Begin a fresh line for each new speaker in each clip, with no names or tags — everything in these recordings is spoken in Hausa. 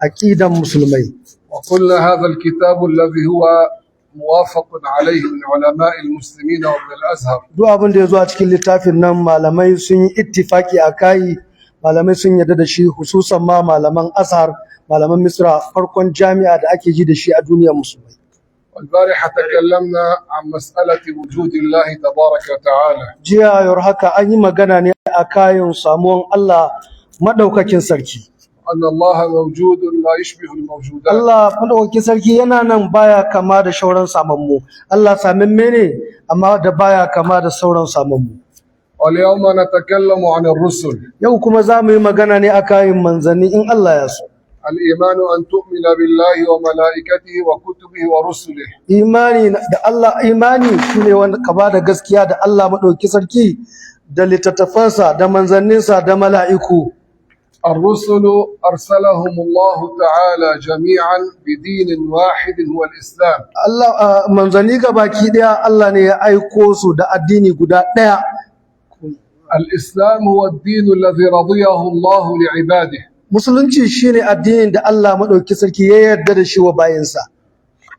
Aqidan musulmai.
وقلنا هذا الكتاب الذي هو موافق عليه من علماء المسلمين ومن الأزهر.
Duk abin da ya zo a cikin littafin nan, malamai sun yi ittifaki a kai, malamai sun yarda da shi, hususan ma malaman Azhar, malaman Misra, farkon jami'a da ake ji da shi a duniyar musulmai.
والبارحة تكلمنا عن مسألة وجود الله تبارك وتعالى.
Jiya yau haka an yi magana ne a kayan samuwan Allah madaukakin sarki.
أن الله موجود لا يشبه الموجودات.
Allah madaukakin sarki yana nan, baya kama da sauran samammu. Allah samamme ne, amma da baya kama da sauran samammu.
واليوم نتكلم عن الرسل.
Yau kuma za mu yi magana ne a kayan manzanni in Allah ya so.
الإيمان أن تؤمن بالله وملائكته وكتبه ورسله.
Imani da Allah, imani shine wanda ka bada gaskiya da Allah madauki sarki, da littattafansa, da manzanninsa, da mala'iku.
الرسل أرسلهم الله تعالى جميعا بدين واحد هو الإسلام.
Allah, manzanni gabaki daya Allah ne ya aiko su da addini guda daya.
الإسلام هو الدين الذي رضيه الله لعباده.
Musulunci shine addinin da Allah madauki sarki ya yarda da shi wa bayinsa.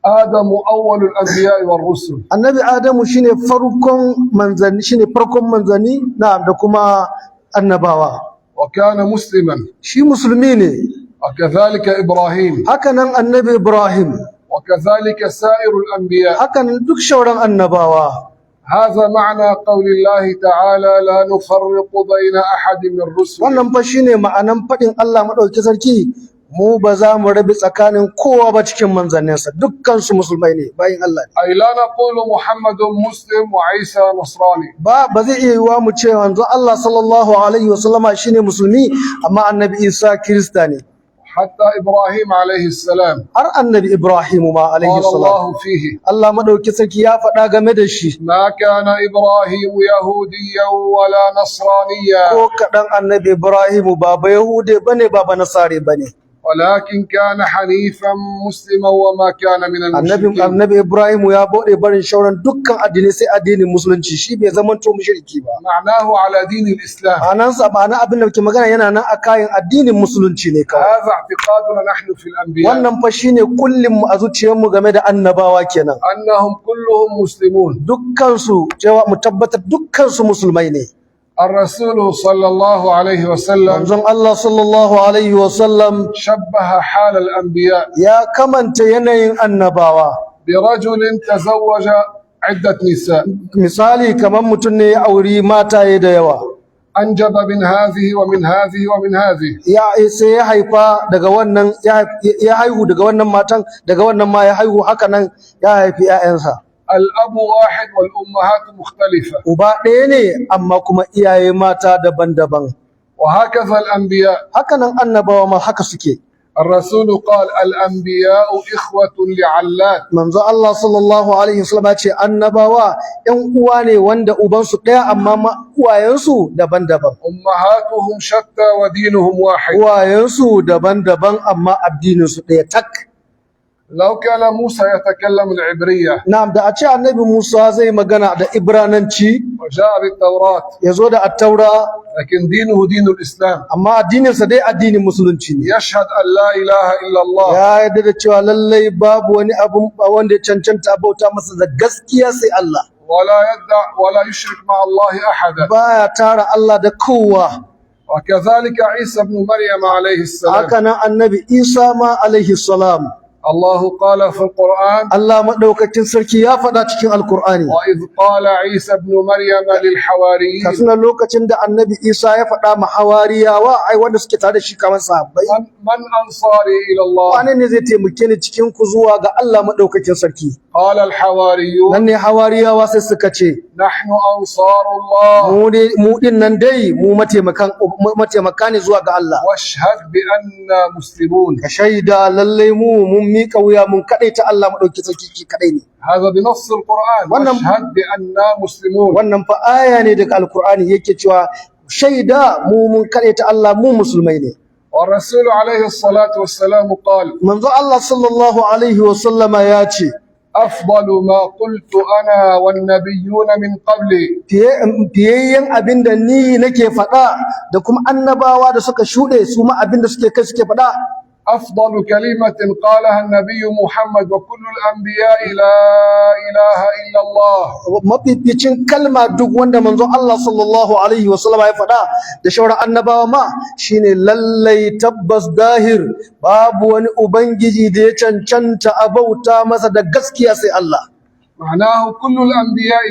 آدم أول الأنبياء والرسل.
Annabi Adamu shine farkon manzanni, shine farkon manzanni, na'am, da kuma annabawa.
وكان مسلما.
Shi musulmi ne.
وكذلك إبراهيم.
Haka nan Annabi Ibrahim.
وكذلك سائر الأنبياء.
Haka nan duk shauran annabawa.
هذا معنى قول الله تعالى: لا نفرق بين أحد من رسله.
Wannan fa shine ma'anan faɗin Allah maɗauki sarki, mu ba za mu rabe tsakanin kowa ba cikin manzanninsa, dukkan su musulmai ne, bayin Allah ne.
أي لا نقول محمد مسلم وعيسى نصراني.
Ba zai iya yiwuwa mu ce manzo Allah sallallahu alaihi wasallama shine musulmi, amma Annabi Isa Kirista ne.
حتى إبراهيم عليه السلام.
Har Annabi Ibrahim ma alaihi
قال
salam.
الله فيه:
Allah maɗauki sarki ya faɗa game da shi:
ما كان إبراهيم يهوديا ولا نصرانيا.
Ko kaɗan Annabi Ibrahim ba ba Yahude bane, ba ba Nasare bane.
ولكن كان حنيفا مسلما وما كان من
Annabi
المشركين.
Annabi Ibrahim ya bauɗe barin shauran dukkan addinai sai addinin musulunci, shi bai zamanto mushriki ba.
معناه على دين الإسلام.
Ma'anansa, ma'ana abin da ke magana, yana nan a kayan addinin musulunci ne kawai.
هذا اعتقادنا نحن في الأنبياء.
Wannan fa shine kullin mu a zuciyarmu game da annabawa kenan.
أنهم كلهم مسلمون.
Dukkan su, cewa mu tabbatar dukkan su musulmai ne.
الرسول صلى الله عليه وسلم
Manzon Allah sallallahu alaihi wasallam
شبه حال الأنبياء
ya kamanta yanayin annabawa
برجل تزوج عدة نساء.
Misali kamar mutum ne ya auri mataye da yawa.
أنجب من هذه ومن هذه ومن هذه.
Ya sai ya haifa daga wannan, ya haihu daga wannan matan, daga wannan ma ya haihu, haka nan ya haifi 'ya'yansa.
الأب واحد والأمهات مختلفة.
Uba ɗaya ne, amma kuma iyaye mata daban-daban.
وهكذا الأنبياء.
Haka nan annabawa ma haka suke.
الرسول قال: الأنبياء إخوة لعلات.
Manzo Allah sallallahu alaihi wasallam ya ce annabawa ƴan uwa ne wanda ubansu ɗaya, amma ma uwayensu daban-daban.
أمهاتهم شتى ودينهم واحد.
Uwayensu daban-daban, amma addininsu ɗaya tak.
لو كان موسى يتكلم العبرية
Na'am, da a ce Annabi Musa zai magana da Ibrananci
وجاء بالتوراة،
ya zo da Attaura،
لكن دينه دين الإسلام.
amma addininsa dai addinin musulunci ne.
يشهد أن لا إله إلا الله.
Ya yarda da cewa lallai babu wani abun wanda ya cancanta a bauta masa da gaskiya sai Allah.
ولا يدع ولا يشرك مع الله أحدا.
Baya tara Allah da kowa.
وكذلك عيسى بن مريم عليه السلام.
Haka nan Annabi Isa ma alaihi salam.
الله قال في القرآن:
Allah maɗaukakin sarki ya faɗa cikin Alkur'ani:
وإذ قال عيسى ابن مريم
Ka
للحواريين
tuna lokacin da Annabi Isa ya faɗa ma hawariyawa, ai wanda suke tare da shi kamar sahabbai:
من أنصاري إلى الله؟
Wane ne zai taimake ni cikin ku zuwa ga Allah maɗaukakin sarki?
قال الحواريون:
Nan ne hawariyawa sai suka ce:
نحن أنصار الله.
Mu ne, mu din nan dai mu mataimaka ne zuwa ga Allah.
واشهد بأننا مسلمون.
Ka shaida lallai mu mun miƙa wuya, mun kaɗaita Allah maɗaukakin sarki shi kaɗai ne.
هذا بنص القرآن. واشهد بأننا مسلمون.
Wannan fa aya ne daga Alkur'ani, yake cewa shaida mu mun kaɗaita Allah, mu musulmai ne.
والرسول عليه الصلاة والسلام قال:
Manzo Allah sallallahu alaihi wa sallama ya ce:
أفضل ما قلت أنا والنبيون من قبلي
Fiyayyen abin da ni nake faɗa da kuma annabawa da suka shuɗe, su ma abin da suke kai suke faɗa:
أفضل كلمة قالها النبي محمد وكل الأنبياء لا إله إلا الله.
Mafificin kalma duk wanda manzon Allah sallallahu alaihi wasallam ya faɗa da shauran annabawa ma shine lallai tabbas dahir babu wani ubangiji da ya cancanta a bauta masa da gaskiya sai Allah.
معناه كل الأنبياء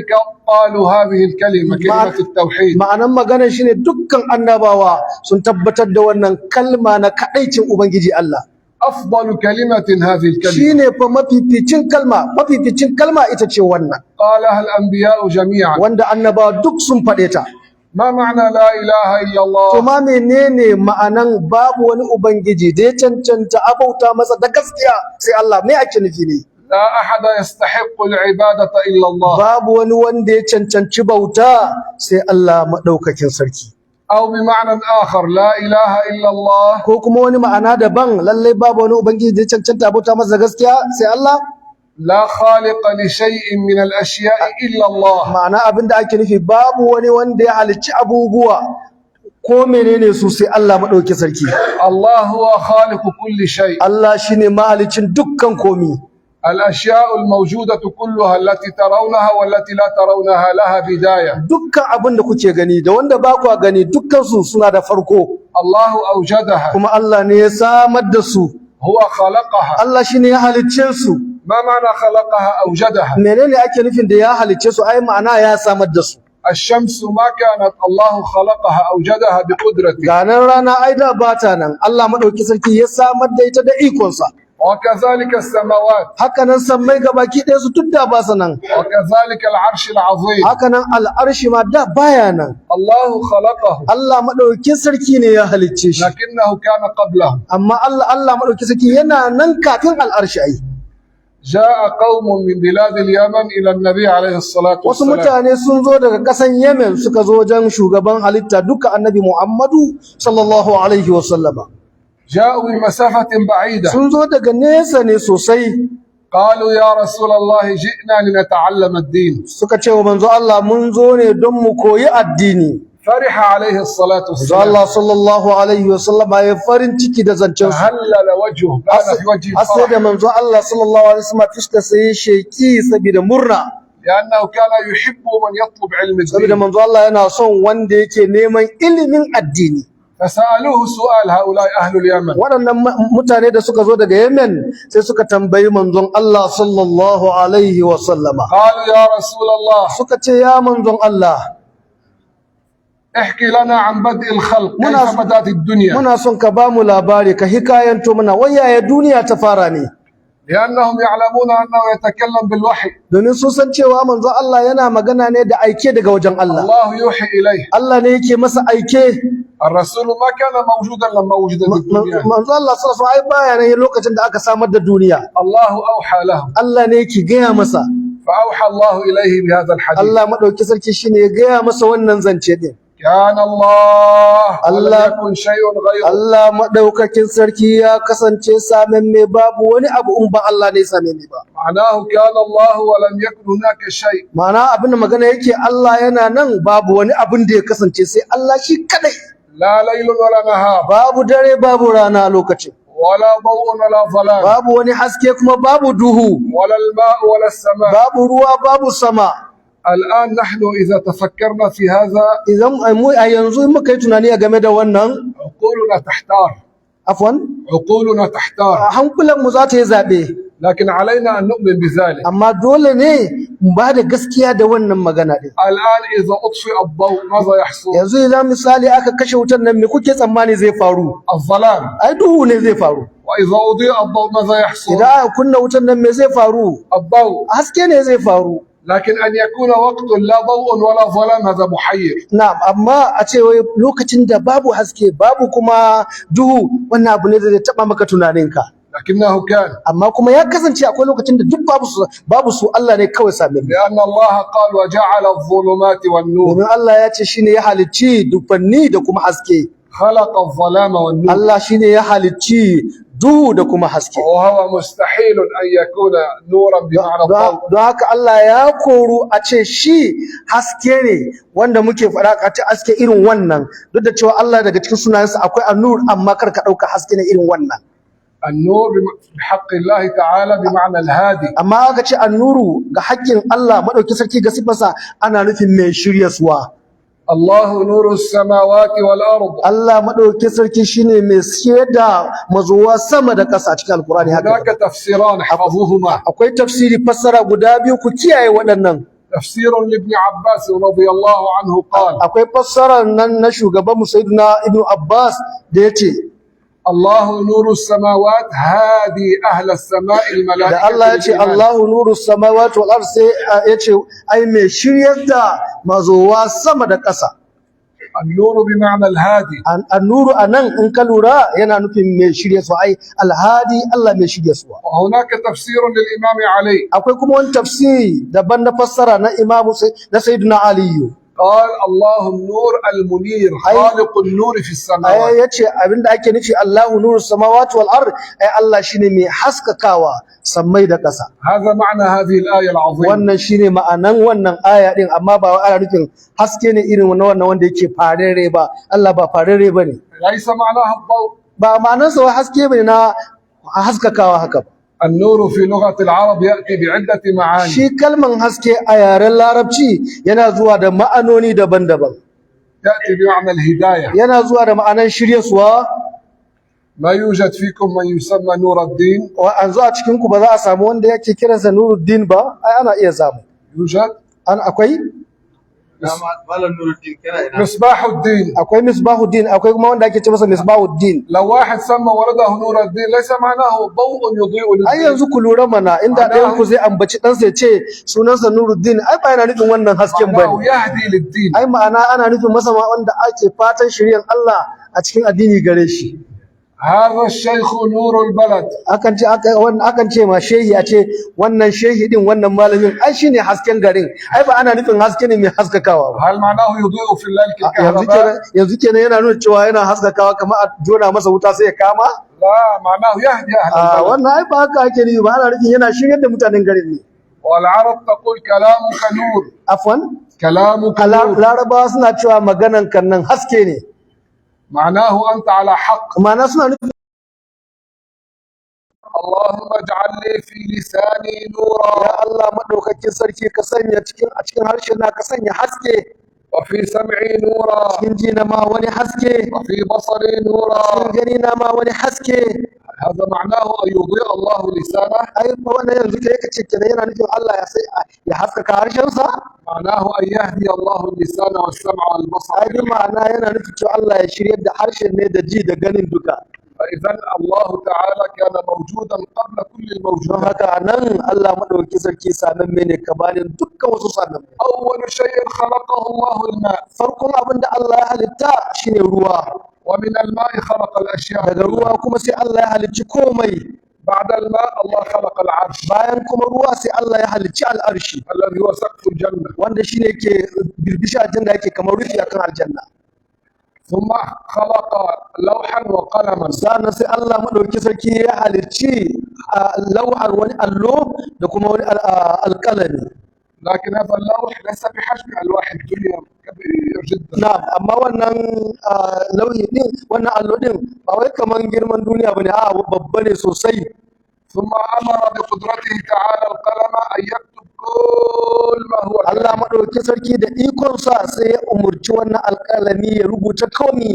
قالوا هذه الكلمة، كلمة التوحيد.
Ma'anan maganar shine dukkan annabawa sun tabbatar da wannan kalma na kadaicin ubangiji Allah.
أفضل كلمة هذه الكلمة.
Shine fa mafificin kalma, mafificin kalma ita ce wannan.
قالها الأنبياء جميعا.
Wanda annabawa duk sun faɗe ta.
ما معنى لا إله إلا
To
الله؟
ma menene ma'anan babu wani ubangiji da ya cancanta a bauta masa da gaskiya sai Allah? Me ake nufi ne?
لا أحد يستحق العبادة إلا الله.
Babu wani wanda ya cancanci bauta sai Allah maɗaukakin sarki.
أو بمعنى آخر، لا إله إلا الله
Ko kuma wani ma'ana daban, lallai babu wani ubangiji da ya cancanta a bauta masa da gaskiya sai Allah.
لا خالق لشيء من الأشياء إلا الله.
Ma'ana abin da ake nufi, babu wani wanda ya halicci abubuwa ko menene su sai Allah maɗaukakin sarki.
الله هو خالق كل شيء.
Allah shine mahaliccin dukkan komi.
الأشياء الموجودة كلها التي ترونها والتي لا ترونها لها بداية.
Dukkan abin da kuke gani da wanda ba kwa gani, dukkan su suna da farko.
الله أوجدها.
Kuma Allah ne ya samar da su.
هو خلقها.
Allah shine ya halicce su.
ما معنى خلقها أوجدها؟
Menene ake nufin da ya halicce su? Ai ma'ana ya samar da su.
الشمس ما كانت، الله خلقها أوجدها بقدرته.
Ga nan rana ai da bata nan, Allah madauki sarki ya samar da ita da ikonsa.
وكذلك السماوات.
Haka nan sammai gabaki ɗaya su duk da ba su nan.
وكذلك العرش العظيم.
Haka nan al'arshi ma da baya nan.
الله خلقه.
Allah madaukin sarki ne ya halicce shi.
لكنه كان قبله.
Amma Allah madaukin sarki yana nan kafin al'arshi ai.
جاء قوم من بلاد اليمن إلى النبي عليه الصلاة
Wasu
والسلام.
mutane sun zo daga ƙasan Yemen suka zo wajen shugaban halitta duka, Annabi Muhammadu sallallahu alaihi wasallama.
جاءوا من مسافة بعيدة.
Sun zo daga nesa ne sosai.
قالوا يا رسول الله، جئنا لنتعلم الدين.
Suka ce wa manzo Allah, mun zo ne don mu koyi addini.
فرح عليه الصلاة
Manzo
والسلام.
Allah sallallahu alaihi wasallama ya farin ciki da zancen su.
تهلل وجهه، بان في وجهه
Har sai da
الفرح.
manzo Allah sallallahu alaihi wasallam fuskar sa ya sheki saboda murna.
لأنه كان يحب من يطلب علم
Saboda
الدين.
manzo Allah yana son wanda yake neman ilimin addini.
فسألوه سؤال هؤلاء أهل اليمن.
Waɗannan mutane da suka zo daga Yemen sai suka tambayi manzon Allah sallallahu alaihi wasallama.
قالوا يا رسول الله،
Suka ce, ya manzon Allah،
احكي لنا عن بدء الخلق، كيف بدأت الدنيا؟
muna son ka ba mu labari, ka hikayanto mana wai yaya duniya ta fara ne.
لأنهم يعلمون أنه يتكلم بالوحي.
Domin sun san cewa manzon Allah yana magana ne da aike daga wajen Allah.
الله يوحي إليه.
Allah ne yake masa aike.
الرسول ما كان موجودا لما وجدت الدنيا.
Manzo Allah sallallahu alaihi wasallam ai baya nan lokacin da aka samar da duniya.
الله أوحى له.
Allah ne yake gaya masa.
فأوحى الله إليه بهذا الحديث.
Allah madauki sarki shine ya gaya masa wannan zance din.
كان الله ولم
الله-
يكن شيء غيره.
Allah madaukakin sarki ya kasance samamme, babu wani abu in ba Allah ne samamme ba.
معناه كان الله ولم يكن هناك شيء.
Ma'ana abin da magana yake, Allah yana nan, babu wani abin da ya kasance sai Allah shi kadai.
لا ليل ولا نهار.
Babu dare, babu rana a lokacin.
ولا ضوء ولا ظلام.
Babu wani haske kuma babu duhu.
ولا الماء ولا السماء.
Babu ruwa, babu sama.
الآن نحن إذا تفكرنا في هذا،
Idan mu a yanzu in muka yi tunani a game da wannan،
عقولنا تحتار.
Afwan.
عقولنا تحتار.
Hankulan mu za ta yi zaɓe.
لكن علينا أن نؤمن بذلك.
Amma dole ne mu ba da gaskiya da wannan magana din.
الآن إذا أطفئ الضوء ماذا يحصل؟
Yanzu idan misali aka kashe wutar nan, me kuke tsammani zai faru?
الظلام.
Ai duhu ne zai faru.
وإذا أضيء الضوء ماذا يحصل؟
Idan aka kunna wutar nan, me zai faru?
الضوء.
Haske ne zai faru.
لكن أن يكون وقت لا ضوء ولا ظلام هذا محير.
Na'am, amma a ce wai lokacin da babu haske babu kuma duhu, wannan abu ne da zai taba maka tunaninka.
لكنه كان.
Amma kuma ya kasance akwai lokacin da duk babu su, Allah ne kawai same mu.
لأن الله قال وجعل الظلمات والنور.
Domin Allah ya ce shine ya halicci dufanni da kuma haske.
خلق الظلام والنور.
Allah shine ya halicci duhu da kuma haske.
وهو مستحيل أن يكون نورا بمعنى الضوء.
Don haka Allah ya koru a ce shi haske ne wanda muke faɗa, a ce haske irin wannan, duk da cewa Allah daga cikin sunayensa akwai annur, amma kar ka ɗauka haske ne irin wannan.
النور بحق الله تعالى بمعنى الهادي.
Amma aka ce annuru ga haƙƙin Allah madauki sarki ga sifarsa, ana nufin mai shiryaswa.
الله نور السماوات والأرض.
Allah madauki sarki shine mai da mazuwa sama da ƙasa a cikin Alkur'ani haka.
هناك تفسيران احفظوهما.
Akwai tafsiri, fassara guda biyu, ku kiyaye waɗannan.
تفسير لابن عباس رضي الله عنه قال:
Akwai fassarar nan na shugaban mu Sayyidina Ibn Abbas da yace:
الله نور السماوات، هادي أهل السماء
da
الملائكة
Allah ya ce
للإيمان.
الله نور السماوات والأرض, sai yace ai mai shiryar da mazowa sama da ƙasa.
النور بمعنى الهادي.
Annuru anan in ka lura yana nufin mai shiryaswa, ai alhadi, Allah mai shiryaswa.
وهناك تفسير للإمام علي.
Akwai kuma wani tafsiri daban na fassara na imamu na Sayyidina Aliyu.
قال: الله النور المنير، خالق النور في السماوات.
Ai yace abinda ake nufi الله نور السماوات والأرض, ai Allah shine mai haskakawa sammai da ƙasa.
هذا معنى هذه الآية العظيمة.
Wannan shine ma'anan wannan aya din, amma ba wai ana nufin haske ne irin wannan wanda yake farere ba. Allah ba farere bane.
ليس معناها الضوء.
Ba ma'anarsa wai haske bane na haskakawa haka ba.
النور في لغة العرب يأتي بعدة معاني.
Shi kalman haske a yaren Larabci yana zuwa da ma'anoni daban-daban.
يأتي بمعنى الهداية.
Yana zuwa da ma'anan shiryaswa.
ما يوجد فيكم من يسمى نور الدين؟
Yanzu a cikin ku ba za a samu wanda yake kiransa Nuruddin ba? Ai ana iya samu.
يوجد.
An akwai.
Malam Nuruddin, kana ina?
مصباح الدين.
Akwai Misbahuddin, akwai kuma wanda ake ce masa Misbahuddin.
لو واحد سمى ولده نور الدين ليس معناه ضوء يضيء
Ai
للدين.
yanzu ku lura mana, inda ɗayan ku zai ambaci ɗansa ya ce sunansa Nuruddin, ai ba yana nufin wannan hasken ba
معناه
ne.
يهدي للدين.
Ai ma'ana ana nufin masa ma wanda ake fatan shiryan Allah a cikin addini gare shi.
هذا الشيخ نور البلد.
Akan ce wannan, akan ce ma shehi, a ce wannan shehi din, wannan malamin ai shine hasken garin. Ai ba ana nufin haske ne mai haskakawa ba.
هل معناه يضيء في الليل
Yanzu
كالكهرباء؟
kenan, yanzu kenan yana nuna cewa yana haskakawa kamar a jona masa wuta sai ya kama?
لا، معناه يهدي أهل
A
البلد.
wannan ai ba haka ake nufi ba, ana nufin yana shiryar da mutanen garin ne.
والعرب تقول كلامك نور.
Afwan.
كلامك نور.
Larabawa suna cewa maganan kan nan haske ne.
معناه أنت على حق.
Ma'ana suna nufin
اللهم اجعل لي في لساني نورا.
Ya Allah madaukakin sarki, ka sanya a cikin harshen na ka sanya haske.
وفي سمعي نورا.
Cikin ji na ma wani haske.
وفي بصري نورا.
Cikin gani na ma wani haske.
هذا معناه أن يضيء الله لسانه؟
Ai ba wannan, yanzu kai ka ce kenan yana nufin Allah ya sai ya haskaka harshensa?
معناه أن يهدي الله اللسان والسمع والبصر.
Ai bi ma'ana yana nufin cewa Allah ya shiryar da harshen ne da ji da ganin duka.
فإذا الله تعالى كان موجودا قبل كل
Don
الموجودات.
haka nan Allah madaukakin sarki samamme ne gabanin dukkan wasu samamme.
أول شيء خلقه الله الماء.
Farkon abin da Allah ya halitta shine ruwa.
ومن الماء خلق الأشياء.
Daga ruwa kuma sai Allah ya halicci komai.
بعد الماء الله خلق العرش.
Bayan kuma ruwa sai Allah ya halicci al'arshi.
الذي هو سقف الجنة.
Wanda shine yake birbishi aljanna, yake kamar rufi akan aljanna.
ثم خلق لوحا وقلما.
Sannan sai Allah madauki sarki ya halicci a lauhar, wani allo da kuma wani alƙalami.
لكن هذا اللوح ليس بحجم ألواح الدنيا، كبير جدا.
Na'am, amma wannan lauhi din, wannan allo din ba wai kaman girman duniya bane, a babba ne sosai.
ثم أمر بقدرته تعالى القلم أن يكتب كل ما هو كائن.
Allah madauki sarki da ikonsa sai ya umurci wannan alƙalami ya rubuta komi.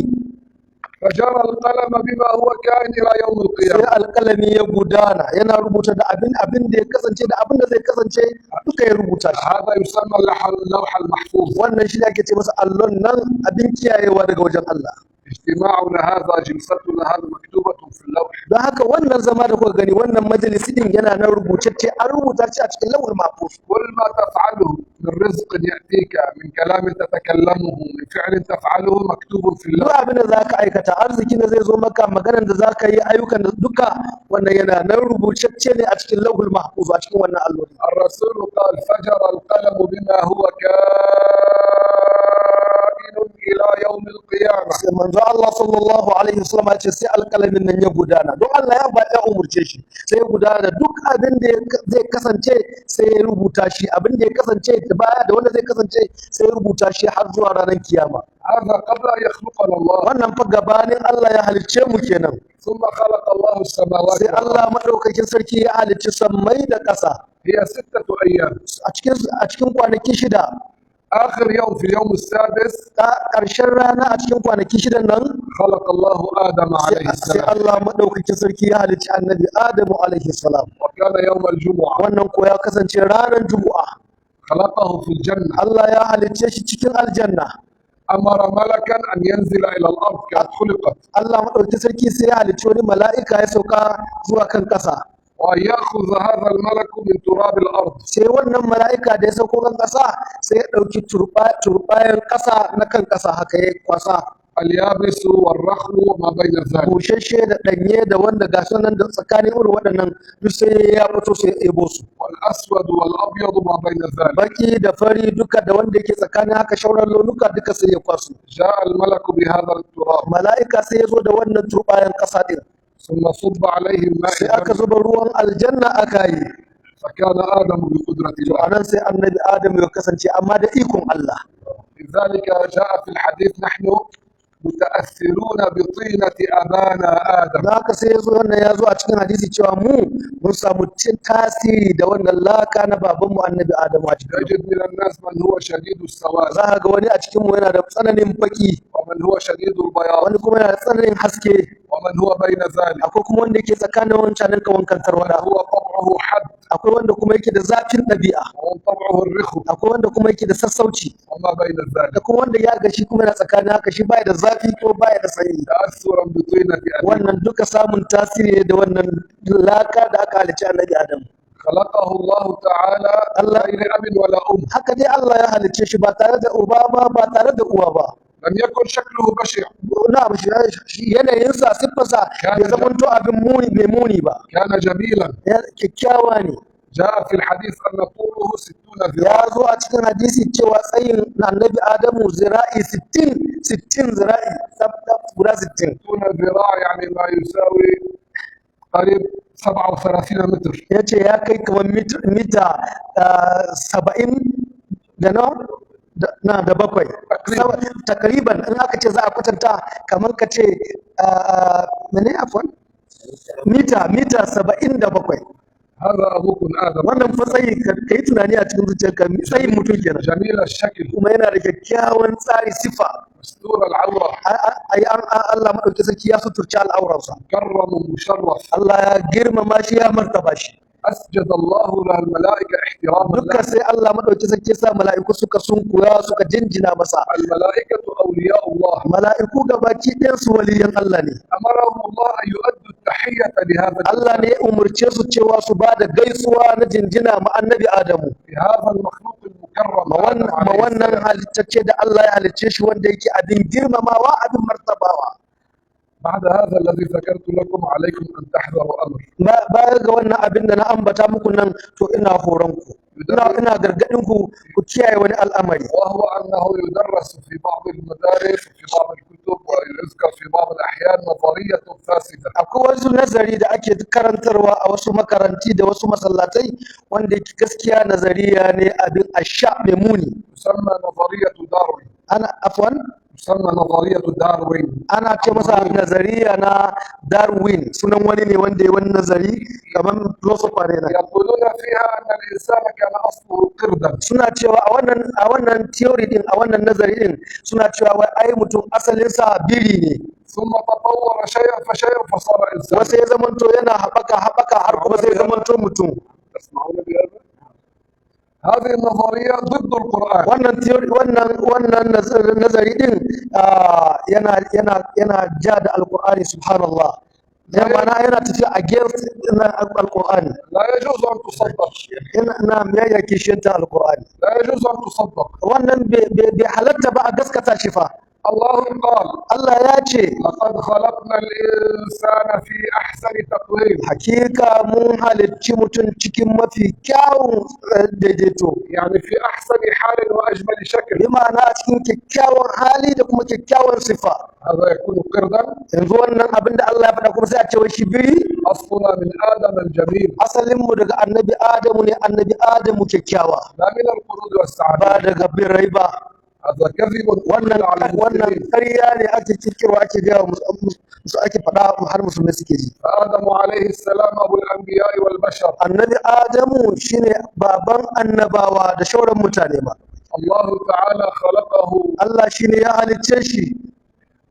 فجرى القلم بما هو كائن إلى يوم
Sai
القيامة.
alƙalami ya gudana yana rubuta da abin da ya kasance da abin da zai kasance duka ya rubuta shi.
هذا يسمى اللوح المحفوظ.
Wannan shi ne ake ce masa allon nan abin kiyayewa daga wajen Allah.
اجتماعنا هذا، جلستنا هذا مكتوبة في اللوح.
Don haka wannan zama da kuka gani, wannan majalisi din yana nan rubutacce, an rubuta shi a cikin lawhul mahfuz.
كل ما تفعله من رزق يأتيك، من كلام تتكلمه، من فعل تفعله، مكتوب في
Duk
اللوح.
abin da zaka aikata, arzikin da zai zo maka, maganar da zaka yi, ayyukan da duka wannan yana nan rubutacce ne a cikin lawhul mahfuz, a cikin wannan allo.
الرسول قال: فجر القلم بما هو كائن إلى يوم القيامة.
Sai manzo Allah sallallahu alaihi wasallam ya ce sai alƙalamin nan ya gudana, don Allah ya ba ya umurce shi, sai ya gudana da duk abin da zai kasance, sai ya rubuta shi, abin da ya kasance da baya da wanda zai kasance sai ya rubuta shi har zuwa ranar kiyama.
هذا قبل أن يخلقنا الله.
Wannan fa gabanin Allah ya halicce mu kenan.
ثم خلق الله السماوات
Sai
والأرض.
Allah madaukakin sarki ya halicci sammai da ƙasa
هي 6 أيام.
a cikin kwanaki 6.
آخر يوم في اليوم السادس
Ta ƙarshen rana a cikin kwanaki 6n nan
خلق الله آدم عليه
sai
السلام.
Allah madaukakin sarki ya halicci annabi Adamu alaihi salam.
وكان يوم الجمعة.
Wannan ko ya kasance ranar Juma'a.
خلقه في الجنة.
Allah ya halicce shi cikin aljanna.
أمر ملكا أن ينزل إلى الأرض كانت خلقت.
Allah madaukakin sarki sai ya halicci wani mala'ika ya sauka zuwa kan ƙasa.
وأن يأخذ هذا الملك من تراب الأرض.
Sai wannan mala'ika da ya sauko kan ƙasa sai ya ɗauki turbayan ƙasa na kan ƙasa haka ya kwasa.
اليابس والرخو وما بين ذلك.
Bushashe da ɗanye da wanda ga su nan da tsakanin irin waɗannan duk sai ya fito sai ya ebo su.
والأسود والأبيض ما بين ذلك.
Baki da fari duka da wanda yake tsakanin haka shauran launuka duka sai ya kwasu.
جاء الملك بهذا التراب.
Mala'ika sai ya zo da wannan turbayan ƙasa ɗin.
ثم صب عليه الماء
Sai aka
الجنة.
zuba ruwan aljanna aka yi.
فكان آدم بقدرة
To
الله.
anan sai annabi Adam ya kasance amma da ikon Allah.
لذلك جاء في الحديث نحن متأثرون بطينة أبانا آدم.
Da haka sai ya zo wannan ya zo a cikin hadisi cewa mu mun samu cin tasiri da wannan laka na babanmu annabi Adamu a cikin.
يجد من الناس من هو شديد السواد.
Za ka ga wani a cikin mu yana da tsananin baki,
ومن هو شديد البياض.
wani kuma yana da tsananin haske,
ومن هو بين ذلك.
akwai kuma wanda yake tsakanin wancanin ka wankan
ومن
tarwada,
هو طبعه حد.
akwai wanda kuma yake da zafin ɗabi'a,
ومن طبعه الرخو.
akwai wanda kuma yake da sassauci,
وما بين ذلك.
da kuma wanda ya ga shi kuma yana tsakanin haka shi baya da zafi ko baya da sanyi.
تأثرا بطينة أبيه.
Wannan duka samun tasiri ne da wannan laka da aka halicci annabi Adam.
خلقه الله تعالى
الله-
غير أب ولا أم.
Haka dai Allah ya halicce shi ba tare da uba ba ba tare da uwa ba.
لم يكن شكله بشع.
Na abu shi yanayinsa siffarsa bai zamanto abin muni mai muni ba.
كان جميلا.
Kyakkyawa ne.
جاء في الحديث أن طوله 60 ذراعا.
Ya zo a cikin hadisi cewa tsayin annabi Adamu zira'i 60 60 zira'i tsaf tsaf guda 60.
60 ذراع يعني ما يساوي قريب 37 متر.
Ya ce ya kai kamar mita 70 da nawa? Na da bakwai. Takriban in aka ce za a kwatanta kamar ka ce mene afwan? Mita 77.
هذا أبوكم آدم.
Wannan fa tsayi ka yi tunani a cikin zuciyarka tsayin mutum kenan.
جميل الشكل.
Kuma yana da kyakkyawan tsari sifa.
مستور العورة.
Ai an Allah madauki sarki ya suturci al'auransa.
مكرم مشرف.
Allah ya girmama shi ya martaba shi.
أسجد الله له الملائكة احتراما
Duka
له.
sai Allah madauki sarki ya sa mala'iku suka sunkuya suka jinjina masa.
الملائكة أولياء الله.
Mala'iku gabaki ɗayan su waliyan Allah ne.
أمرهم الله أن يؤدوا التحية لهذا
Allah ne ya umurce su cewa su ba da gaisuwa na jinjina ma annabi Adamu.
لهذا المخلوق المكرم
Ma
آدم
wannan ma
عليه
wannan
السلام.
halittacce da Allah ya halicce shi wanda yake abin girmamawa abin martabawa.
بعد هذا الذي ذكرت لكم عليكم أن تحذروا أمر.
Baya ga wannan abin da na ambata muku nan to ina horon ku ina gargadin ku ku kiyaye wani al'amari.
وهو أنه يدرس في بعض المدارس وفي بعض الكتب ويذكر في بعض الأحيان نظرية فاسدة.
Akwai wasu nazari da ake karantarwa a wasu makaranti da wasu masallatai wanda yake gaskiya nazariya ne abin asha mai muni.
تسمى نظرية داروين.
Ana afwan.
تسمى نظرية داروين.
Ana ce masa nazariya na Darwin, sunan wani ne wanda ya wani nazari kamar philosopher ne na.
يقولون فيها أن الإنسان كان أصله قردا.
Suna cewa a wannan theory din a wannan nazari din suna cewa wai ai mutum asalinsa biri ne.
ثم تطور شيئا فشيئا فصار إنسانا.
Wasu ya zamanto yana haɓaka haɓaka har kuma sai ya zamanto mutum.
تسمعون بهذا؟ هذه النظرية ضد القرآن.
Wannan theory wannan nazari din yana ja da alqur'ani, subhanallah, ya ma'ana yana tafiya against na alqur'ani.
لا يجوز أن تصدق.
Yana na ya kishiyanta alqur'ani.
لا يجوز أن تصدق.
Wannan bai halatta ba a gaskata shi fa.
الله قال:
Allah ya ce:
لقد خلقنا الإنسان في أحسن تقويم.
Hakika mun halicci mutum cikin mafi kyawun daidaito.
يعني في أحسن حال وأجمل شكل.
Bi ma'ana a cikin kyakkyawan hali da kuma kyakkyawan sifa.
هذا يكون قردا.
Yanzu wannan abin da Allah ya faɗa kuma sai a ce wai shi biri.
أصلنا من آدم الجميل.
Asalinmu daga annabi Adamu ne, annabi Adamu kyakkyawa,
لا من القرود والسعادة.
ba daga birai ba.
هذا كذب
Wannan
قيل على
wannan
المسلمين.
ƙarya ne ake kirkirwa, ake gaya wa musu, ake faɗa har musulmai suke ji.
فآدم عليه السلام أبو الأنبياء والبشر.
Annabi Adamu shine baban annabawa da shauran mutane ma.
الله تعالى خلقه
Allah shine ya halicce shi.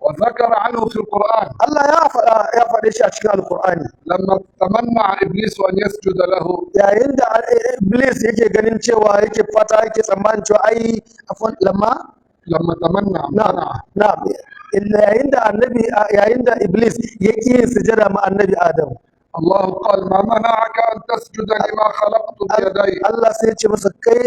وذكر عنه في القرآن.
Allah ya faɗa, ya faɗe shi a cikin Alkur'ani.
لما تمنع إبليس أن يسجد له،
Yayin da Iblis yake ganin cewa, yake fata, yake tsammanin cewa ai, afwan, lamma
لما تمنع
na
منع
na yayin da annabi, yayin da Iblis ya ƙi yin sujada ma annabi Adam,
الله قال: ما منعك أن تسجد لما خلقت بيدي؟
Allah sai ya ce masa: kai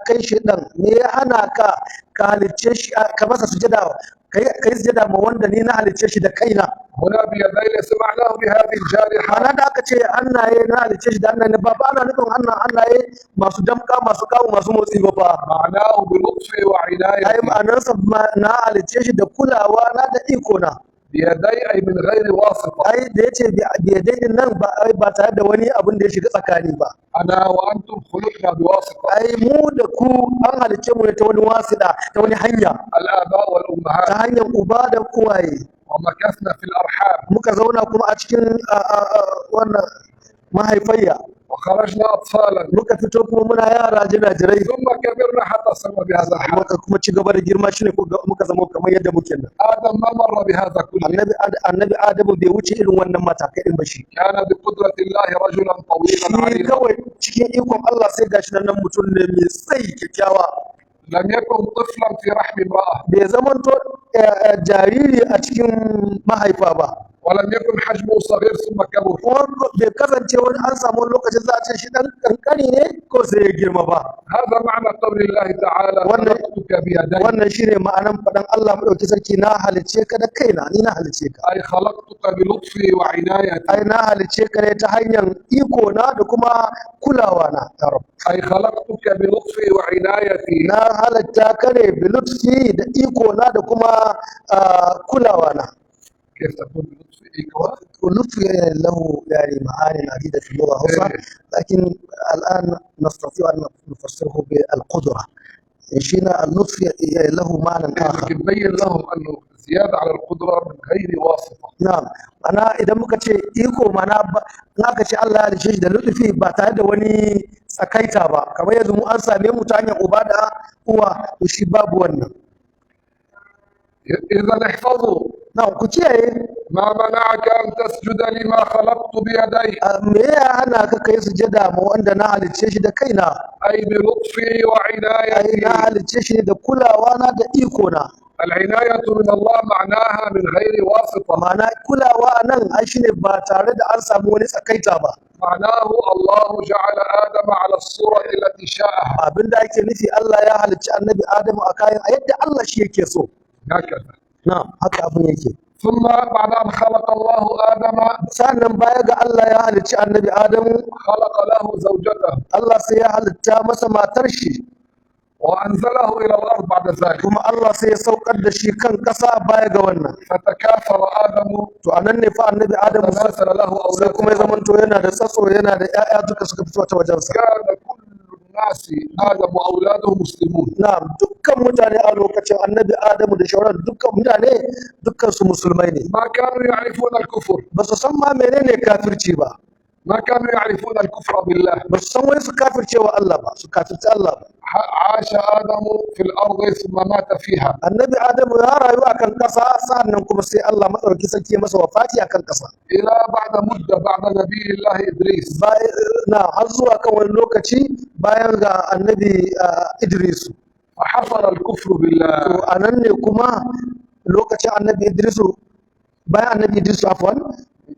kai shedan, me ya hana ka ka halicce shi, ka masa sujada, kai sujada ma wanda ni na halicce shi da kaina?
هنا بيدي ليس معناه بهذه الجارحة.
Ma'ana da aka ce hannaye, na halicce shi da hannaye, ba ana nufin hannaye masu damka, masu kawo, masu motsi ba fa.
معناه بلطفي
Ai
وعنايتي.
ma'anarsa na halicce shi da kulawa na da iko na.
بيدي أي من غير واسطة.
Ai da yace biyadai din nan ba, ai ba tare da wani abin da ya shiga tsakani ba.
أنا وأنتم خلقنا بواسطة.
Ai mu da ku an halicce mu ne ta wani wasiɗa, ta wani hanya.
الآباء
Ta
والأمهات.
hanyar uba da uwaye.
ومكثنا في الأرحام.
Muka zauna kuma a cikin wannan mahaifayya.
وخرجنا أطفالا.
Muka fito kuma muna yara jirajirai.
ثم كبرنا حتى صرنا بهذا الحال.
Muka kuma ci gaba da girma, shine ko muka zama kamar yadda muke nan.
آدم ما مر بهذا كله.
Annabi Adamu bai wuce irin wannan matakai din ba shi.
كان بقدرة الله رجلا طويلا
Shi
عريضا.
kawai cikin ikon Allah sai gashi nan mutum ne mai tsayi kyakkyawa.
لم يكن طفلا في رحم امرأة.
Bai zamanto jariri a cikin mahaifa ba.
ولم يكن حجمه صغير ثم كبر.
Kuma bai kasance wani an samu wani lokacin za a ce shi dan kankani ne ko sai ya girma ba.
هذا معنى قول الله تعالى: خلقتك بيدي.
Wannan shine ma'anan faɗan Allah madauki sarki: na halicce ka da kaina, ni na halicce ka.
أي خلقتك بلطفي وعنايتي.
Ai na halicce ka ne ta hanyar iko na da kuma kulawa na, ya Rabb.
أي خلقتك بلطفي وعنايتي.
Na halatta ka ne bi lutfi da iko na da kuma kulawa na.
كيف تكون بلطفي إيكوا؟
اللطف له يعني معاني عديدة في اللغة الهوسة، لكن الآن نستطيع أن نفسره بالقدرة إن شئنا. اللطف له معنى آخر.
لكن بين لهم أنه زيادة على القدرة من غير واسطة.
Na'am, ma'ana idan muka ce iko, ma'ana in aka ce Allah ya halicce shi da lutfi ba tare da wani tsakaita ba, kamar yanzu mu an same mu ta hanyar uba da uwa, to shi babu wannan.
إذا احفظوا.
Na'am, ku kiyaye.
ما منعك أن تسجد لما خلقت بيدي؟
Me ya hana ka kai sujada ma wanda na halicce shi da kaina?
أي بلطفي
Ai na
وعنايتي.
halicce shi ne da kulawa na da iko na.
العناية من الله معناها من غير واسطة.
Ma'ana kulawa a nan ai shine ba tare da an samu wani tsakaita ba.
معناه الله جعل آدم على الصورة التي شاءها.
Abinda ake nufi, Allah ya halicci annabi Adamu a kayan a yadda Allah shi yake so.
هكذا.
Na'am, haka abin yake.
ثم بعد أن خلق الله آدم،
Sannan baya ga Allah ya halicci annabi Adamu،
خلق له زوجته.
Allah sai ya halitta masa matar shi.
وأنزله إلى الأرض بعد ذلك.
Kuma Allah sai ya saukar da shi kan ƙasa baya ga wannan.
فتكاثر آدم.
To anan ne fa annabi Adamu
تناسل له
sai
أولاد.
kuma ya zamanto yana da tsatso, yana da ƴaƴa, duka suka fito ta wajensa.
كان كل الناس آدم وأولاده مسلمون.
Na'am, dukkan mutane a lokacin annabi Adamu da shauran dukkan mutane, dukkan su musulmai ne.
ما كانوا يعرفون الكفر.
Ba su san ma menene kafirci ba.
ما كانوا يعرفون الكفر بالله.
Ba su san wai su kafirce wa Allah ba, su kafirci Allah ba.
عاش آدم في الأرض ثم مات فيها.
Annabi Adamu ya rayu akan ƙasa, sa'annan kuma sai Allah madauki sarki ya masa wafati akan ƙasa.
إلى بعد مدة بعد نبي الله إدريس.
Na har zuwa kan wani lokaci bayan ga annabi Idrisu.
فحصل الكفر بالله.
To anan ne kuma lokacin annabi Idrisu, bayan annabi Idrisu, afwan.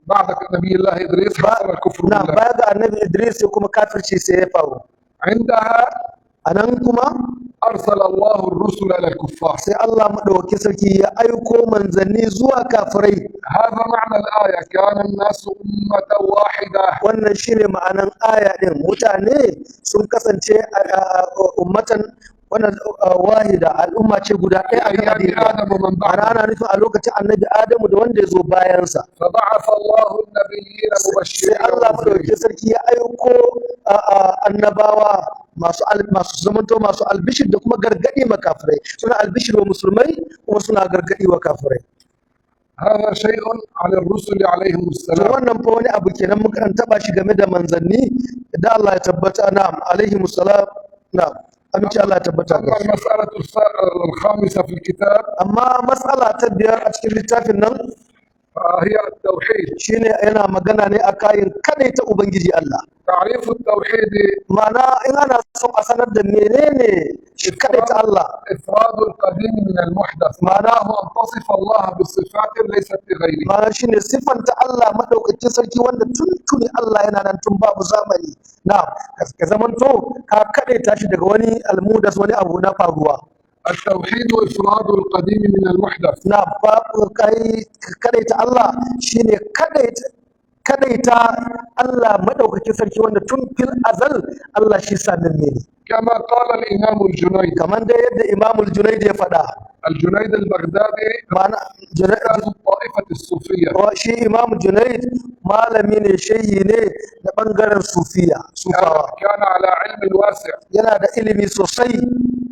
بعد نبي الله إدريس حصل الكفر
Na
بالله.
baya ga annabi Idris sai kuma kafirci sai ya faru.
عندها
Anan kuma
أرسل الله الرسل إلى الكفار.
sai Allah madaukakin sarki ya aiko manzanni zuwa kafirai.
هذا معنى الآية: كان الناس أمة واحدة.
Wannan shine ma'anan aya din, mutane sun kasance ummatan wannan wahida, al'umma ce guda ɗaya akan
أيام
addini.
آدم ومن
Ma'ana
بعده.
ana nufin a lokacin annabi Adamu da wanda ya zo bayansa.
فبعث الله النبيين
Sai
مبشرين
Allah
ومنذرين.
madaukakin sarki ya aiko annabawa masu zamanto masu albishir da kuma gargadi ma kafirai. Suna albishir wa musulmai kuma suna gargadi wa kafirai.
هذا شيء عن الرسل عليهم
To
السلام.
wannan fa wani abu kenan muka dan taba shi game da manzanni da Allah ya tabbata, na'am, alaihi musallam, na'am, aminci Allah ya tabbata
أما
gare su.
المسألة الخامسة في الكتاب
Amma matsala ta biyar a cikin littafin nan
فهي التوحيد.
shine yana magana ne a kayan ta ubangiji Allah.
تعريف التوحيد
Ma'ana in ana son a sanar da menene shi ta Allah,
إفراد القديم من المحدث، معناه أن تصف الله بصفات ليست لغيره.
Ma'ana shine siffanta Allah madaukakin sarki wanda tuntuni Allah yana nan tun babu zamani, na ka zamanto ka kadaita shi daga wani almudas, wani abu na faruwa.
التوحيد إفراد القديم من المحدث.
Na babu kai kadaita Allah shine kadaita Allah madaukakin sarki wanda tun fil azal Allah shi samin ne.
كما قال الإمام الجنيد.
Kamar dai yadda Imamul Junaid ya faɗa.
الجنيد البغدادي
Ma'ana
أستاذ الطائفة الصوفية.
Shi Imam Junaid malami ne, shehi ne da bangaren sufiya, sufawa.
كان على علم واسع.
Yana da ilimi sosai.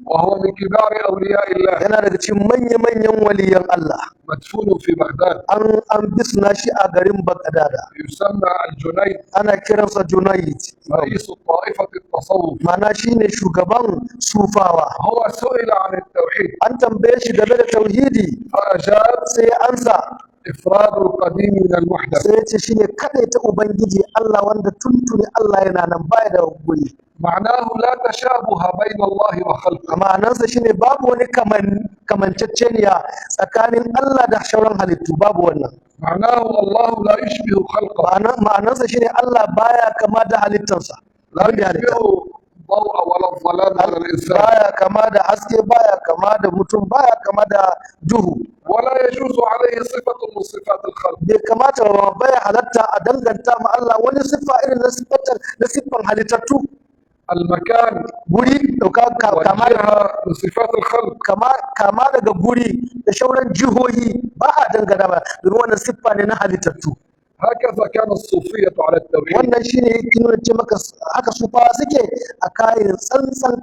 وهو من كبار أولياء الله.
Yana daga cikin manya-manyan waliyan Allah.
مدفون في بغداد.
An bisna shi a garin Bagdada.
يسمى الجنيد.
Ana kiransa Junaid.
رئيس طائفة التصوف.
Ma'ana shine shugaban sufawa.
هو سئل عن التوحيد.
An tambaye shi game da tauhidi.
فأجاب:
Sai ya ansa:
إفراد القديم من المحدث.
Sai ya ce shine ta ubangiji Allah wanda tuntuni Allah yana nan baya da guri.
معناه لا تشابه بين الله وخلقه.
Ma'anarsa shine babu wani kamanceceniya tsakanin Allah da shauran halittu, babu wannan.
معناه الله لا يشبه خلقه.
Ma'anarsa shine Allah baya kama da halittarsa.
لا
Abin da ya halitta.
يشبه الضوء ولا الظلام ولا الإنسان.
Baya kama da haske, baya kama da mutum, baya kama da duhu.
ولا يجوز عليه صفة من صفات الخلق.
Bai kamata ba, baya halatta a danganta ma Allah wani siffa irin na siffan halittattu.
المكان
Guri dauka kama da
والجهة من صفات الخلق.
kama daga guri da shauran jihohi ba a dangana ba, domin wannan siffa ne na halittattu.
هكذا كان الصوفية على التوحيد.
Wannan shine yake nuna ce maka haka su fa suke a kayan tsantsan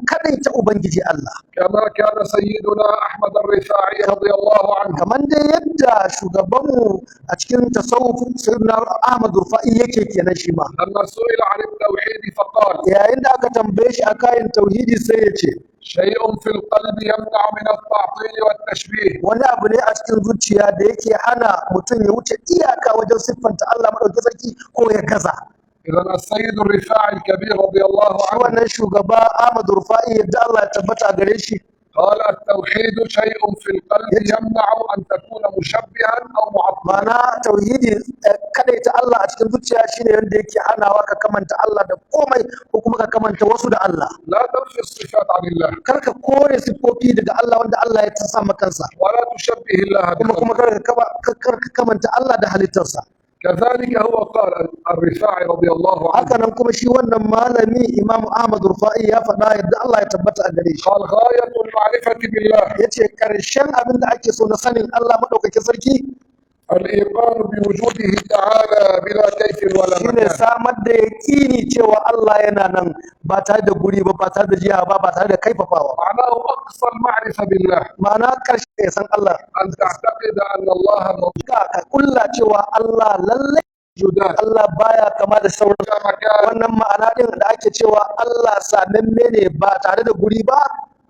ta ubangiji Allah.
كما كان سيدنا أحمد الرفاعي رضي الله عنه.
Kamar dai yadda shugabanmu a cikin tasawuf sayyidina Ahmad Rufa'i yake kenan shi ma.
لما سئل عن التوحيد فقال:
Yayin da aka tambaye shi a kayan tauhidi sai ya ce:
شيء في القلب يمنع من التعطيل والتشبيه.
Wani abu ne a cikin zuciya da yake hana mutum ya wuce iyaka wajen siffanta Allah madaukakin sarki ko ya gaza.
إذا السيد الرفاعي الكبير رضي الله
Shi
عنه
wannan shugaba Ahmad Rufa'i, yadda Allah ya tabbata a gare shi,
قال: التوحيد شيء في القلب يمنع أن تكون مشبها أو معطلا.
Ma'ana tauhidi, kadaita Allah a cikin zuciya shine wanda yake hanawa ka kamanta Allah da komai ko kuma ka kamanta wasu da Allah.
لا تنفي الصفات عن الله.
Kar ka kore siffofi daga Allah wanda Allah ya sa ma kansa.
ولا تشبه الله
Kuma
بخلقه.
kar ka kamanta Allah da halittarsa.
كذلك هو قال الرفاعي رضي الله عنه.
Haka nan kuma shi wannan malami Imam Ahmad Rufa'i ya faɗa, yadda Allah ya tabbata a gare shi.
قال: غاية المعرفة بالله
Yace karshen abin da ake so na sanin Allah madaukakin sarki
الإيقان بوجوده تعالى بلا كيف ولا
shine
مكان.
Samar da yaƙini cewa Allah yana nan ba tare da guri ba, ba tare da jiha ba, ba tare da kaifafawa ba.
معناه أقصى المعرفة بالله
Ma'ana karshe ya san Allah
أن تعتقد أن الله
ka kulla cewa Allah lalle
موجودات.
Allah baya kama da sauran
لا مكان.
wannan ma'ana din da ake cewa Allah samamme ne ba tare da guri ba,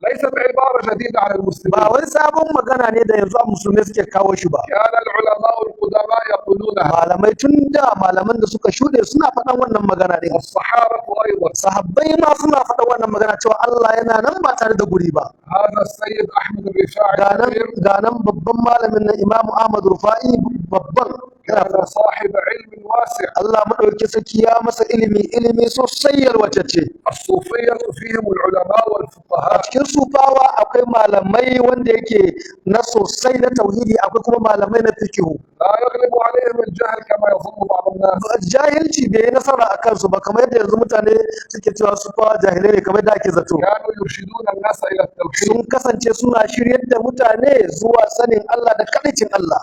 ليست عبارة جديدة على
ba
المسلمين.
wani sabon magana ne da yanzu a musulmai suke kawo shi ba.
كان العلماء القدماء يقولونها.
Malamai tun da malaman da suka shuɗe suna faɗan wannan magana din.
والصحابة أيضا.
Sahabbai ma suna faɗan wannan magana cewa Allah yana nan ba tare da guri ba.
هذا السيد أحمد الرفاعي
Ga nan
الكبير
ga nan babban malamin nan Imam Ahmad Rufa'i babban yana
كان صاحب علم واسع.
Allah madauki sarki ya masa ilimi, ilimi sosai yalwatacce.
الصوفية فيهم العلماء
A
والفقهاء.
cikin sufawa akwai malamai wanda yake na sosai na tauhidi, akwai kuma malamai na fikihu.
لا يغلب عليهم الجهل كما يظن بعض الناس.
Jahilci bai yi nasara a kansu ba kamar yadda yanzu mutane suke cewa sufawa jahilai ne kamar yadda ake zato.
كانوا يرشدون الناس إلى التوحيد.
Sun kasance suna shiryar da mutane zuwa sanin Allah da kadaicin Allah.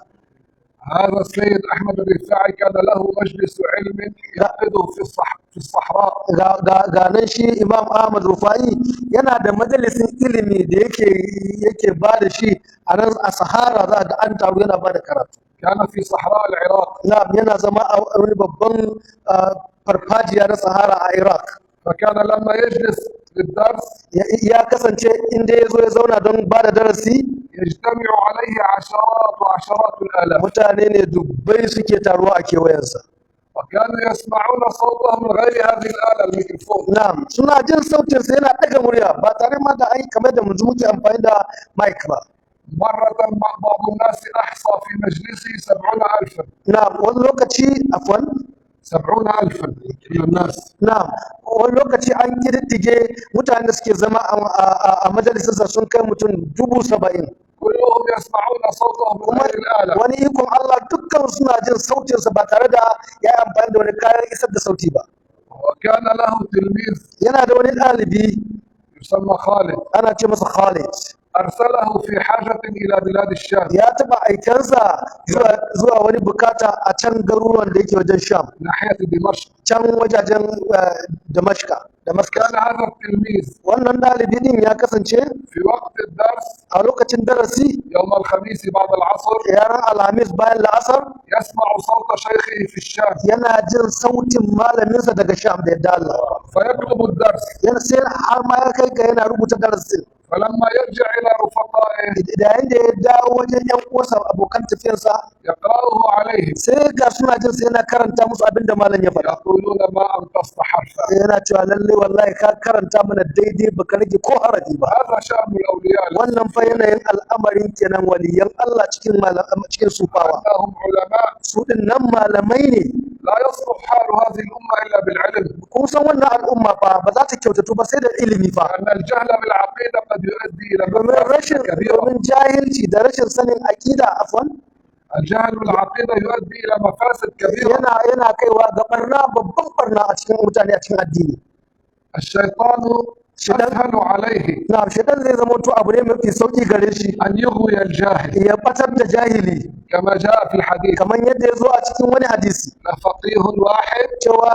هذا السيد أحمد الرفاعي كان له مجلس علم يعقده في في الصحراء.
Ga nan shi Imam Ahmad Rufa'i yana da majalisin ilimi da yake ba da shi a nan a Sahara, za ga an taru yana ba da karatu.
كان في صحراء العراق.
Na'am, yana zama a wani babban farfajiya na Sahara a Iraq.
فكان لما يجلس للدرس
Ya kasance inda ya zo ya zauna don ba da darasi،
يجتمع عليه عشرات وعشرات الآلاف.
mutane ne dubbai suke taruwa a kewayensa.
وكانوا يسمعون صوته من غير هذه الآلة الميكروفون.
Na'am, suna jin sautinsa yana ɗaga murya ba tare ma da ai kamar da yanzu muke amfani da mic ba.
مرة بعض الناس أحصى في مجلسه 70,000.
Na'am, wani lokaci, afwan.
70,000 من الناس.
Na'am, wani lokaci an kididdige mutane da suke zama a majalisarsa sun kai mutum 70,000.
كلهم يسمعون صوته من غير الآلة.
Wani ikon Allah, dukkan suna jin sautinsa ba tare da ya yi amfani da wani kayan isar da sauti ba.
وكان له تلميذ
Yana da wani ɗalibi
يسمى خالد.
ana ce masa Khalid.
أرسله في حاجة إلى بلاد الشام،
Ya taɓa aikensa zuwa wani bukata a can garuruwan da yake wajen Sham،
ناحية دمشق.
can wajajen Damashka, Damascus.
كان هذا التلميذ
Wannan ɗalibi din ya kasance
في وقت الدرس
a lokacin darasi
يوم الخميس بعد العصر
ranar Alhamis bayan la'asar
يسمع صوت شيخه في الشام.
yana jin sautin malaminsa daga Sham da yadda Allah.
فيكتب الدرس.
Yana sai har ma ya kai ga yana rubuta darasin.
فلما يرجع إلى رفقائه
Yayin da ya dawo wajen yan uwansa, abokan tafiyarsa،
يقرأه عليهم.
sai ga suna jin sai yana karanta musu abin da malam ya faɗa.
يقولون ما أنقصت حرفا.
Yana cewa lallai wallahi ka karanta mana daidai, baka rage ko harafi ba.
هذا شأن الأولياء،
Wannan fa yanayin al'amarin kenan waliyan Allah cikin sufawa.
أنهم علماء.
Su din nan malamai ne.
لا يصلح حال هذه الأمة إلا بالعلم.
Kun san wannan al'umma fa ba za ta kyautatu ba sai da ilimi fa.
أن الجهل بالعقيدة قد يؤدي إلى
Domin
مفاسد
rashin
كبيرة.
domin jahilci da rashin sanin aqida, afwan،
الجهل بالعقيدة يؤدي إلى مفاسد كبيرة.
yana kaiwa ga barna, babban barna a cikin mutane, a cikin addini.
الشيطان
شيطان.
أسهل عليه
Na shaitan zai zama to abu ne mafi sauki gare shi
أن يغوي الجاهل،
ya batar da jahili،
كما جاء في الحديث،
kamar yadda ya zo a cikin wani hadisi،
لفقيه واحد
cewa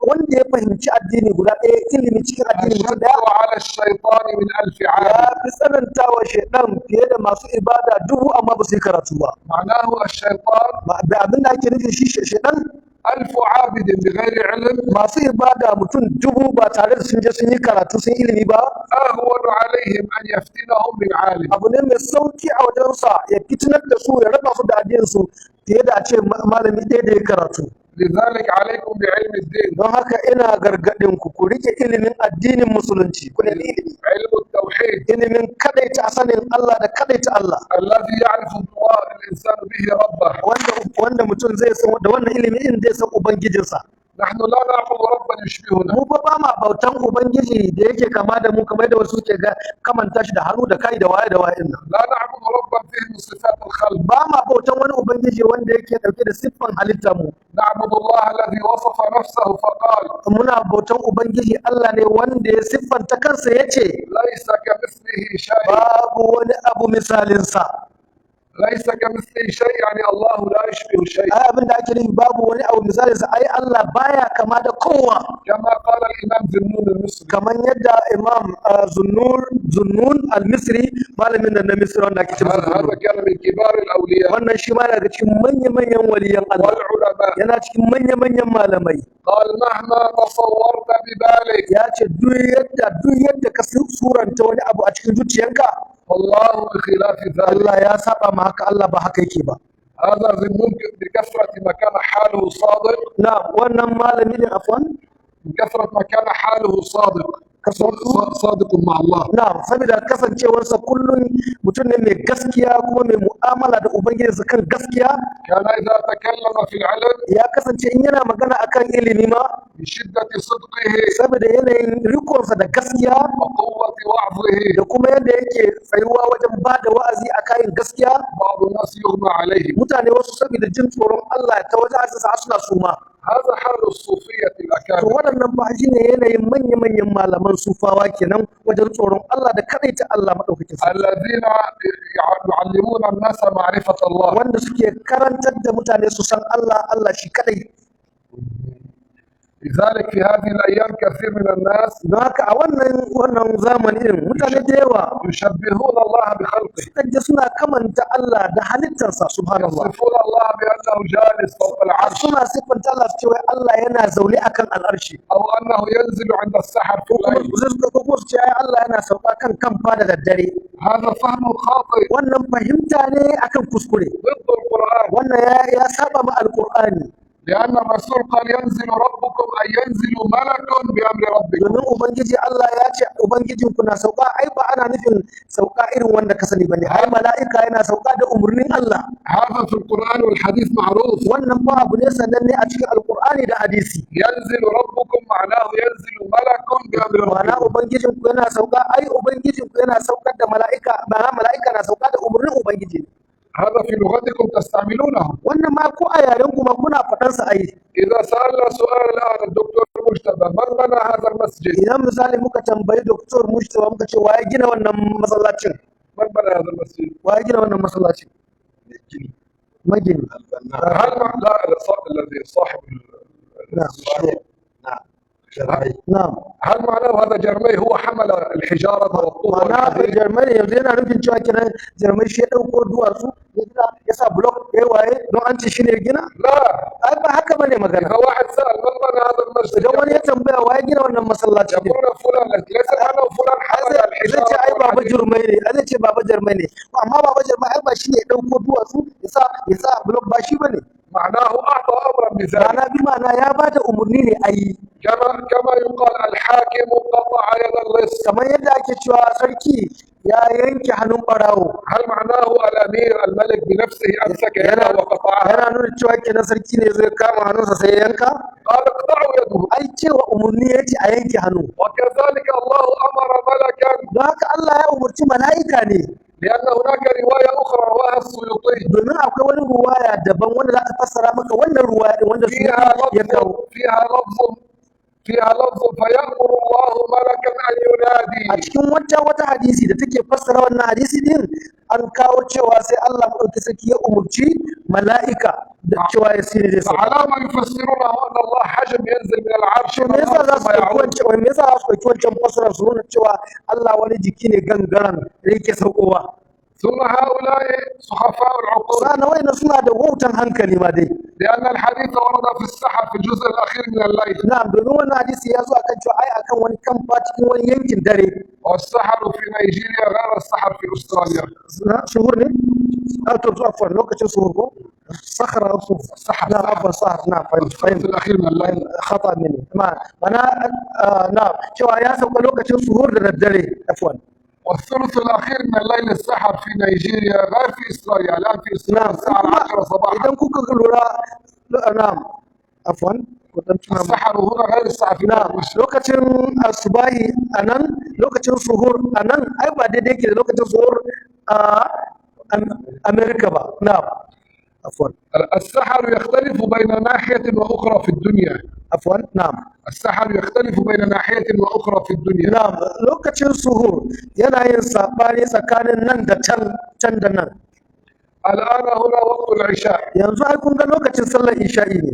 wanda ya fahimci addini guda ɗaya, ilimi cikin addini mutum
أشد
ɗaya،
على الشيطان من 1000
ya
عابد.
fi tsananta wa shaitan fiye da masu ibada 1000 amma ba su yi karatu ba.
معناه الشيطان
Da abin da ake nufi shi shaitan
1000 عابد بغير علم
masu ibada mutum 1000 ba tare da sun je sun yi karatu sun yi ilimi ba،
أهون عليهم أن يفتنهم من عالم.
abu ne mai sauki a wajensa ya fitinar da su ya raba su da addinin su fiye da a ce malami ɗaya da ya karatu.
لذلك عليكم بعلم الدين.
Don haka ina gargaɗin ku, ku rike ilimin addinin musulunci, ku nemi ilimi،
علم التوحيد،
ilimin kadaita sanin Allah da kadaita Allah،
الذي يعرف الله الإنسان به ربه.
wanda mutum zai san da wannan ilimi in zai san ubangijinsa.
نحن لا نعبد ربا يشبهنا.
Mu fa ba ma bautan ubangiji da yake kama da mu, kamar da wasu suke ga kamanta shi da hannu da kai da waye da waye din nan.
لا نعبد ربا فيه من صفات الخلق.
Ba ma bautan wani ubangiji wanda yake dauke da siffan halitta mu.
نعبد الله الذي وصف نفسه فقال:
Muna bautan ubangiji Allah ne wanda ya siffanta kansa yace:
ليس كمثله شيء.
babu wani abu misalinsa.
ليس كمثله شيء، يعني الله لا يشبه شيء.
Ai abin da ake nufi babu wani abu misalinsa, ai Allah baya kama da kowa.
كما قال الإمام ذنون المصري.
Kamar yadda Imam Zunnun al-Misri, malamin nan na Misri wanda ake ce masa
هذا هذا
Zunnun.
كان من كبار الأولياء
Wannan shi ma daga cikin manya-manyan waliyan Allah،
والعلماء.
yana cikin manya-manyan malamai.
قال: مهما تصورت ببالك،
Ya ce duk yadda ka suranta wani abu a cikin zuciyanka،
فالله بخلاف ذلك.
Allah ya saba ma haka, Allah ba haka yake ba.
هذا ذنون بكثرة ما كان حاله صادق،
Na wannan malami ne, afwan،
من كثرة ما كان حاله صادق، صادق مع الله،
na saboda kasancewarsa kullum mutum ne mai gaskiya kuma mai mu'amala da ubangijinsa kan gaskiya،
كان إذا تكلم في العلم،
ya kasance in yana magana akan ilimi ma،
من شدة صدقه
saboda yanayin rikonsa da gaskiya
وقوة وعظه،
da kuma yadda yake tsayuwa wajen ba da wa'azi a kayan gaskiya،
بعض الناس يغمى عليه.
mutane wasu saboda jin tsoron Allah ta wajen azinsa har suna suma.
هذا حال الصوفية
To
الأكابر.
waɗannan ba shine yanayin manya-manyan malaman sufawa kenan wajen tsoron Allah da kaɗaita Allah maɗaukakin sarki،
الذين يعلمون الناس معرفة الله.
wanda suke karantar da mutane su san Allah, Allah shi kaɗai.
لذلك في هذه الأيام كثير من الناس
Don haka a wannan zamani din mutane da yawa
يشبهون الله بخلقه،
sukan je suna kamanta Allah da halittarsa, subhanallah.
يصفون الله بأنه جالس فوق العرش،
Suna siffanta Allah su ce wai Allah yana zaune akan al'arshi،
أو أنه ينزل عند السحر في
ko kuma
الليل.
ko kuma su ce ai Allah yana sauka kan kamfa da daddare.
هذا فهم خاطئ
Wannan fahimta ne akan kuskure.
ضد القرآن.
Wannan ya saba ma alqur'ani.
لأن الرسول قال ينزل ربكم، أي ينزل ملك بأمر ربكم.
Domin ubangiji Allah ya ce ubangijinku na sauka, ai ba ana nufin sauka irin wanda ka sani bane, ai mala'ika yana sauka da umarnin Allah.
هذا في القرآن والحديث معروف.
Wannan fa abu ne sananne a cikin alqur'ani da hadisi.
ينزل ربكم معناه ينزل ملك بأمر
Ma'ana
ربكم.
ubangijinku yana sauka, ai ubangijinku yana saukar da mala'ika, ma'ana mala'ika na sauka da umarnin ubangiji.
هذا في لغتكم تستعملونه.
Wannan ma ko a yaren ku ma kuna faɗan sa ai.
إذا سألنا سؤال الآن الدكتور مجتبى من بنى هذا المسجد؟
Idan misali muka tambayi doktor Mujtaba muka ce waye gina wannan masallacin؟
من بنى هذا المسجد؟
Waye gina wannan masallacin؟ Magini.
هل مع... لا الذي صاحب
نعم.
السؤال.
Na'am.
هل معناه هذا جرمي هو حمل الحجارة والطوب
Ma'ana
والحديد؟
jarmai yanzu yana nufin cewa kenan jarmai shi ya ɗauko duwatsu ya gina, ya sa blok ya yi waye, don an ce shi ne ya gina?
لا.
Ai ba haka bane magana.
إذا واحد سأل من بنى هذا المسجد
Idan wani ya tambaya waye gina wannan masallaci ne،
يقولون فلان، لكن ليس معناه فلان
ai
حمل
zai ce
الحجارة
ai baba
والحديد.
Jarmai ne, ai zai ce baba Jarmai ne, amma baba Jarmai ai ba shi ne ya ɗauko duwatsu ya sa blok ba, shi bane.
معناه أعطى أمرا بذلك.
Ma'ana bi ma'ana ya ba da umarni ne a yi.
كما يقال الحاكم قطع يد اللص.
Kamar yadda ake cewa sarki ya yanke hannun ɓarawo.
هل معناه الأمير الملك بنفسه أمسك يده وقطعها؟
Yana nuna cewa kenan sarki ne zai kama hannunsa sai ya yanka؟
قال اقطعوا يده.
Ai cewa umarni ya ce a yanke hannu.
وكذلك الله أمر ملكا.
Don haka Allah ya umarci mala'ika ne.
لأن هناك رواية أخرى رواها السيوطي
Domin akwai wani ruwaya daban wanda za ta fassara maka wannan ruwaya din wanda
فيها
Suyuti ya
لفظ
kawo.
فيها لفظ فيأمر الله ملكا أن
A
ينادي.
cikin wata hadisi da take fassara wannan hadisi din, an kawo cewa sai Allah maɗauki sarki ya umarci mala'ika da cewa ya sine zai sauka.
فعلى ما يفسرونه أن الله حجم ينزل من العرش
To
إلى
me yasa
الأرض
za su
ثم
ɗauki
يعود؟
wancan, me yasa za su ɗauki wancan fassarar su nuna cewa Allah wani jiki ne gangaren da yake saukowa?
ثم هؤلاء سخفاء العقول.
Sa'an wayannan suna da wautan hankali ma dai.
لأن الحديث ورد في السحر في الجزء الأخير من الليل.
Na'am, domin wannan hadisi ya zo akan cewa ai akan wani kamfa cikin wani yankin dare.
والسحر في نيجيريا غير السحر في أستراليا.
Suhur ne? A to afwan, lokacin suhur ko? Sakhara suhur.
السحر.
Na'am, afwan, sahar, na'am, fahim fahim.
الثلث الأخير من الليل.
Khata mini. Mana na'am, cewa ya sauka lokacin suhur da daddare, afwan.
والثلث الأخير من الليل السحر في نيجيريا غير في أستراليا، الآن في أستراليا
Na'am.
الساعة 10 صباحا.
Idan kuka lura, na'am, afwan, ku dan tuna mu.
السحر هنا غير السحر في
Na'am,
المشرق.
lokacin asubahi anan, lokacin suhur anan ai ba daidai yake da lokacin suhur a Amerika ba. Na'am, afwan.
السحر يختلف بين ناحية وأخرى في الدنيا.
Afwan, na'am.
السحر يختلف بين ناحية وأخرى في الدنيا.
Na'am, lokacin suhur yana yin sabani tsakanin nan da can, can da nan.
الآن هنا وقت العشاء.
Yanzu ai kun ga lokacin sallar isha'i ne.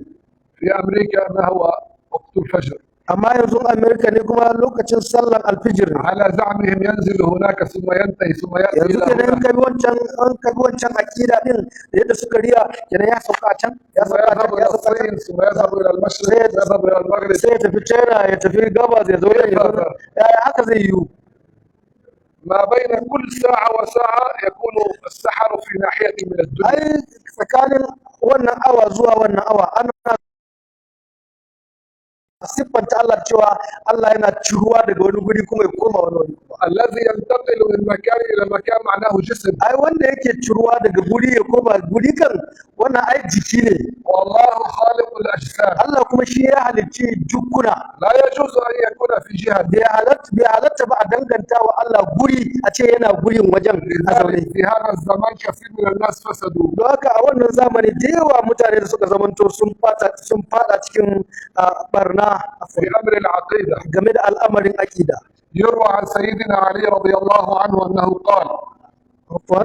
في أمريكا ما هو وقت الفجر.
Amma yanzu Amerika ne kuma lokacin sallar alfijir ne.
على زعمهم ينزل هناك ثم ينتهي ثم يأتي
Yanzu
إلى
kenan in
هنا
ka bi wancan, an ka bi wancan akida din da yadda suka riya, kenan ya sauka a can, ya
ثم
sauka a
يذهب
can,
إلى
ya sauka a can.
الصين ثم يذهب إلى المشرق ثم يذهب إلى المغرب.
Sai ya tafi China, ya tafi gabas, ya zo nan, ya zo nan. Yaya haka zai yiwu?
ما بين كل ساعة وساعة يكون السحر في ناحية من الدنيا.
Ai tsakanin wannan awa zuwa wannan awa ana siffanta Allah cewa Allah yana ciruwa daga wani guri kuma ya koma wani wuri kuma.
الذي ينتقل من مكان إلى مكان معناه جسم.
Ai wanda yake ciruwa daga guri ya koma guri kan wannan ai jiki ne.
والله خالق الأجسام.
Allah kuma shi ya halicci jukkuna.
لا يجوز أن يكون في جهة.
Bai halatta ba a danganta wa Allah guri a ce yana gurin wajen a zaune.
لذلك في هذا الزمان كثير من الناس فسدوا.
Don haka a wannan zamani da yawa mutane da suka zamanto sun fada cikin barna
في أمر العقيدة.
game da al'amarin aƙida.
يروى عن سيدنا علي رضي الله عنه أنه قال،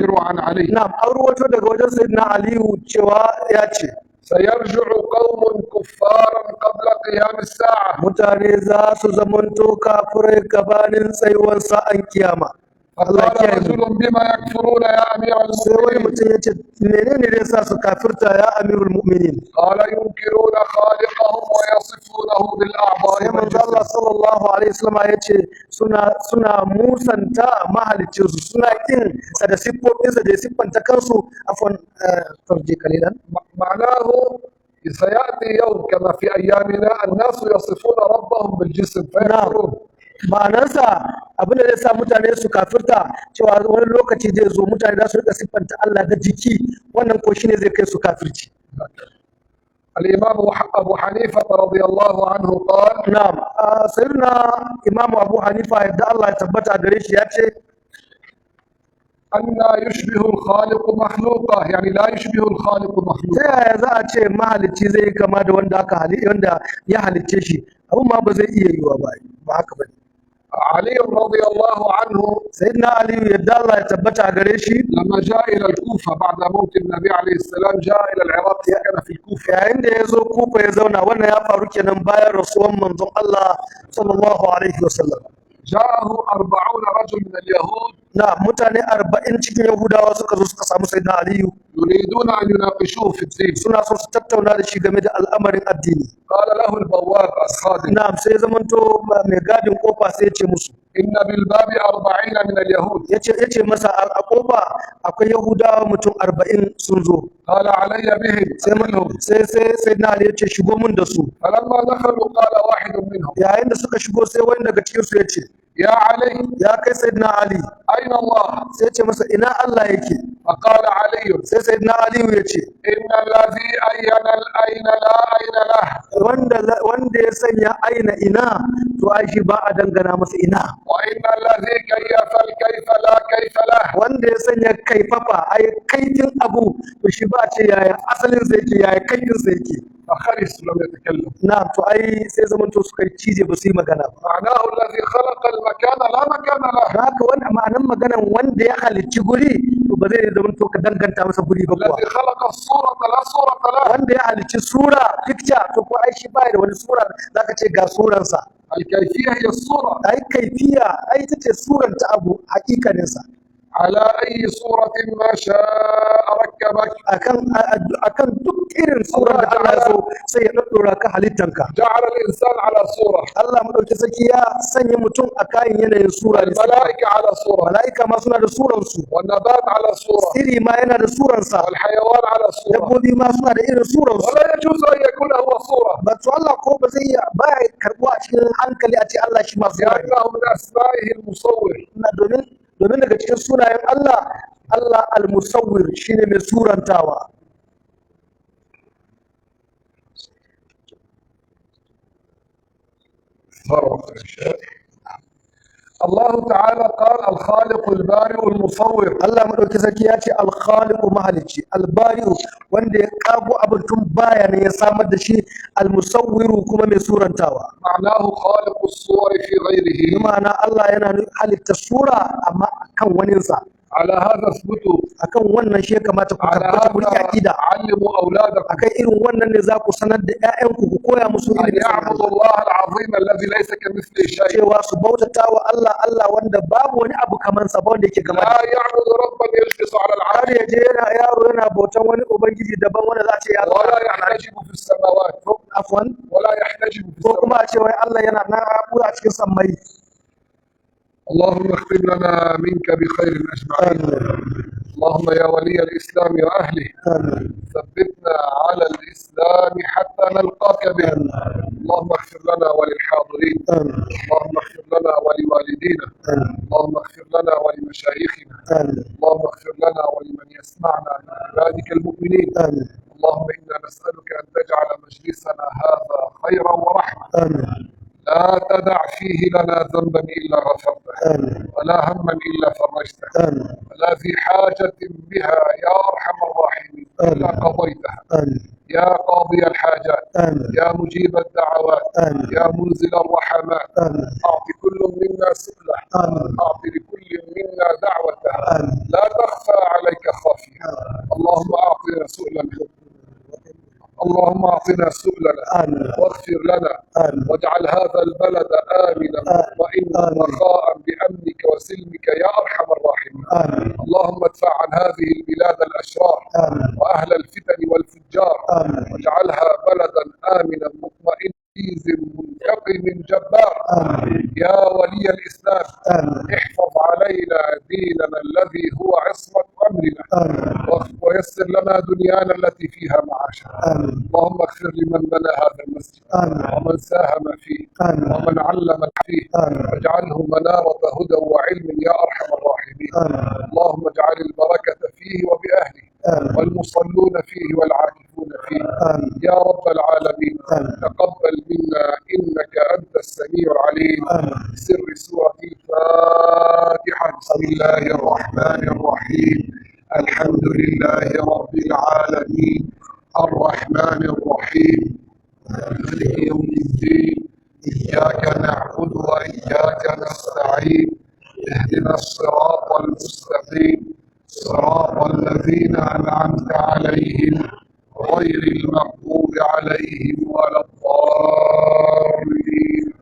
يروى عن علي
Na'am, an ruwato daga wajen Sayyidina Aliyu cewa ya ce،
سيرجع قوم كفارا قبل قيام الساعة.
Mutane za su zamanto kafirai gabanin tsayuwar sa'an kiyama. Allah
فقال
kiyaye mu.
رجل بما يكفرون يا أمير
Sai wani
المؤمنين؟
mutum ya ce, menene ne sa su kafirta ya amirul mu'minin?
قال ينكرون خالقهم ويصفونه بالأعضاء
Sai manzo
والجسم.
Allah sallallahu alaihi wasallam ya ce suna musanta mahaliccinsu, suna kin sa da siffofinsa da ya siffanta kansu. Afwan, tarji kalilan.
معناه سيأتي يوم كما في أيامنا الناس يصفون ربهم بالجسم فيكفرون.
Ma'anarsa, abin da zai sa mutane su kafirta, cewa wani lokaci zai zo mutane za su rika siffanta Allah da jiki, wannan ko shine zai kai su kafirci.
الإمام أبو حنيفة رضي الله عنه قال:
Na'am, sayyidina Imamu Abu Hanifa, yadda Allah ya tabbata a gare shi, ya ce:
أن يشبه الخالق مخلوقه، يعني لا يشبه الخالق
Ta
مخلوقه.
yaya za a ce mahalicci zai yi kama da wanda aka hali wanda ya halicce shi? Abin ma ba zai iya yiwa ba, ba haka ba.
علي رضي الله عنه
Sayyidina Aliyu, yadda Allah ya tabbata a gare shi,
لما جاء إلى الكوفة بعد موت النبي عليه السلام، جاء إلى العراق، سكن في الكوفة.
Yayin da ya zo Kufa ya zauna, wannan ya faru kenan bayan rasuwan manzon Allah sallallahu alaihi wasallam.
جاءه 40 رجل من اليهود
Na mutane 40 cikin Yahudawa suka zo suka samu sayyidina Aliyu,
يريدون أن يناقشوه في الدين.
suna so su tattauna da shi game da al'amarin addini.
قال له البواب الخادم:
Na'am, sai zamanto mai gadin kofa sai ya ce musu,
إن بالباب 40 من اليهود.
ya ce masa a kofa akwai Yahudawa mutum 40 sun zo.
قال علي بهم، أدخلهم.
Sai sayyidina Ali ya ce, shigo mun da su.
فلما دخلوا قال واحد منهم:
Yayin da suka shigo, sai wani daga cikin su ya ce:
يا علي،
Ya kai sayyidina Ali,
أين الله؟
sai ya ce masa, ina Allah yake?
فقال علي:
Sai sayyidina Aliyu ya ce:
إن الذي أين الأين لا أين له.
Wanda ya sanya aina ina, to ai shi ba a dangana masa ina.
وإن الذي كيف الكيف لا كيف له.
Wanda ya sanya kaifafa, ai kaifin abu, to shi ba a ce yaya asalin sa yake, yaya kaifin sa yake.
فخرس لم يتكلم.
Na to ai sai zamanto suka cije, ba su yi magana ba.
معناه الذي خلق المكان لا مكان له.
Don haka wannan ma'anan maganan, wanda ya halicci guri, to ba zai zamanto ka danganta masa guri ba kuwa.
الذي خلق الصورة لا صورة له.
Wanda ya halicci sura, picture, to ko ai shi baya da wani sura zaka ce ga suransa.
الكيفية هي الصورة.
Ai kaifiya ai ita ce suranta abu hakikaninsa.
على أي صورة ما شاء ركبك.
Akan duk irin surar da Allah ya so sai ya daddora ka halittanka.
جعل الإنسان على صورة.
Allah madauki sarki ya sanya mutum a kayan yanayin sura ne.
الملائكة على صورة.
Mala'ika ma suna da suransu.
والنبات على صورة.
Siri ma yana da suransa.
والحيوان على صورة.
Dabbobi ma suna da irin suransu.
ولا يجوز أن يكون هو صورة.
Ba to Allah ko ba zai iya ba ya karbuwa a cikin hankali a ce Allah shi ma sura ne.
لأنه من أسمائه المصور.
Na domin daga cikin sunayen Allah, Allah al-musawwir shine mai surantawa.
صار وقت العشاء. الله تعالى قال: الخالق البارئ المصور.
Allah madauki sarki ya ce al-khaliqu, mahalicci, al-bari'u, wanda ya kago abin tun baya ne ya samar da shi, al-musawwiru, kuma mai surantawa.
معناه خالق الصور في
Bi
غيره.
ma'ana Allah yana halitta sura amma akan waninsa.
على هذا اثبتوا.
Akan wannan shi ya kamata ku
على
tabbata, ku riƙe
هذا
aqida.
علموا أولادكم
Akan irin wannan ne za ku sanar da ƴaƴanku, ku koya musu
أن
ilimin sanin
يعبدوا
Allah.
الله العظيم الذي ليس كمثله شيء.
Cewa su bautata wa Allah, Allah wanda babu wani abu kaman sa ba wanda yake gama da
لا
shi.
يعبد ربا يجلس على
Har
العرش.
ya je yana yaro yana bautan wani ubangiji daban wanda za a ce ya zauna
ولا
akan al'arshi.
يحتجب في السماوات.
Ko afwan,
ولا يحتجب في
ko kuma
السماوات.
a ce wai Allah yana nan a ɓuya a cikin sammai.
اللهم اختم لنا منك بخير أجمعين.
Amin.
اللهم يا ولي الإسلام وأهله،
Amin.
ثبتنا على الإسلام حتى نلقاك به.
Amin.
اللهم اغفر لنا وللحاضرين.
Amin.
اللهم اغفر لنا ولوالدينا.
Amin.
اللهم اغفر لنا ولمشايخنا.
Amin.
اللهم اغفر لنا ولمن يسمعنا من عبادك المؤمنين.
Amin.
اللهم إنا نسألك أن تجعل مجلسنا هذا خيرا ورحمة.
Amin.
لا تدع فيه لنا ذنبا إلا غفرته،
Amin.
ولا هما إلا فرجته،
Amin.
ولا في حاجة بها يا أرحم الراحمين إلا
Amin.
قضيتها.
Amin.
يا قاضي الحاجات،
Amin.
يا مجيب الدعوات،
Amin.
يا منزل الرحمات،
Amin.
أعط كل منا سؤله،
Amin.
أعط لكل منا دعوته،
Amin.
لا تخفى عليك خافية. اللهم أعطنا سؤلنا. اللهم أعطنا سؤلنا
آمين.
واغفر لنا
آمين.
واجعل هذا البلد آمنا مطمئنا رخاء بأمنك وسلمك يا أرحم الراحمين.
آمين.
اللهم ادفع عن هذه البلاد الأشرار
آمين.
وأهل الفتن والفجار
آمين.
واجعلها بلدا آمنا مطمئنا عزيز منتقم جبار.
آمين.
يا ولي الإسلام
آمين.
احفظ علينا ديننا الذي هو عصمة أمرنا
آمين.
ويسر لنا دنيانا التي فيها معاشنا.
آمين.
اللهم اغفر لمن بنى هذا المسجد
آمين.
ومن ساهم فيه
آمين.
ومن علم فيه
آمين.
واجعله منارة هدى وعلم يا أرحم الراحمين.
آمين.
اللهم اجعل البركة فيه وبأهله
آمين.
والمصلون فيه والعاكفون فيه.
آمين.
يا رب العالمين
آمين.
تقبل منا إنك أنت السميع العليم.
آمين.
سر سورة الفاتحة. بسم الله الرحمن الرحيم. الحمد لله رب العالمين الرحمن الرحيم مالك يوم الدين إياك نعبد وإياك نستعين اهدنا الصراط المستقيم صراط الذين أنعمت عليهم غير المغضوب عليهم ولا الضالين.